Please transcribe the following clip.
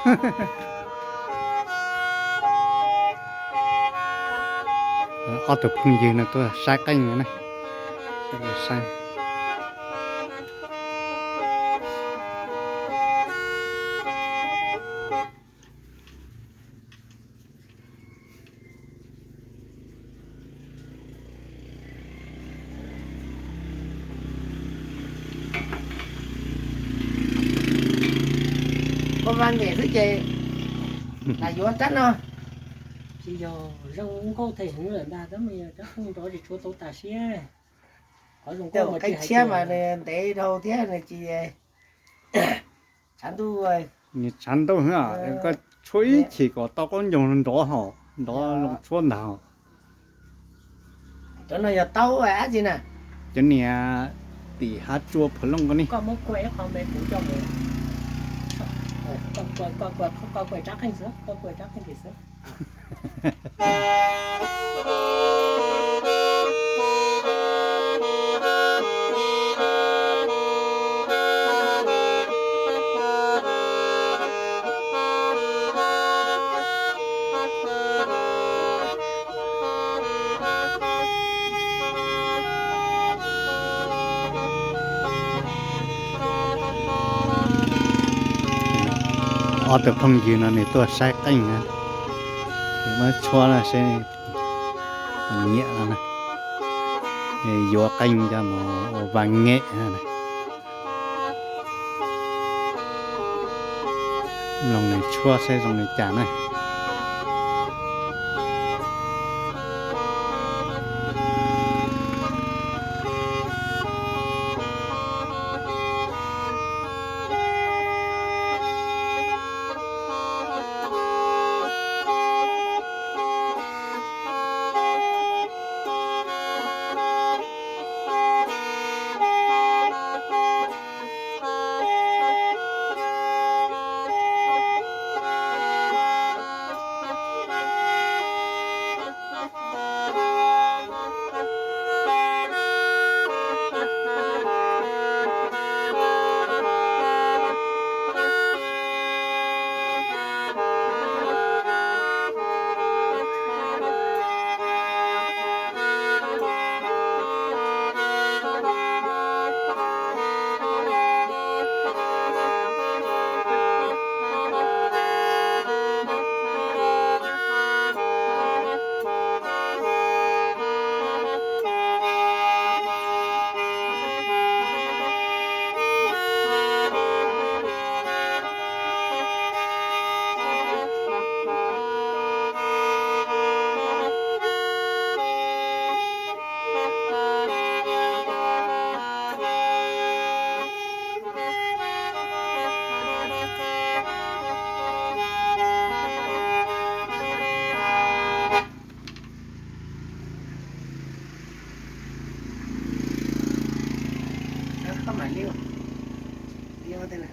Ob tug phooj ywg no tuaj saib qeej na. Koj va nyem xwb ces lam yuav rab no. Tsis yog zoo nkauj them heev lawm ntag, tab mas yog rab pheej nrov tsis tshua tau tas siab. Qhov zoo nkauj mas qeej tshiab mas nws ntev dhau thiab nws tsis tshav ntuj. Nws tshav ntuj, koj tshuab ib chim kom tau qaub ncaug nrov hos, nrov zoo tshuab ntag hos. Cov no yog taub dab tsi na? Cov niag tim hav tsua Phuv Looj ko ne. Ob tug phooj ywg no nws tuaj saib qeej na, muab tshuab seb nyiam no na, yuav qeej coj mus ua va nyem na. Mloog nws tshuab seb zoo li cas na. Koj mam li, li ua tej na.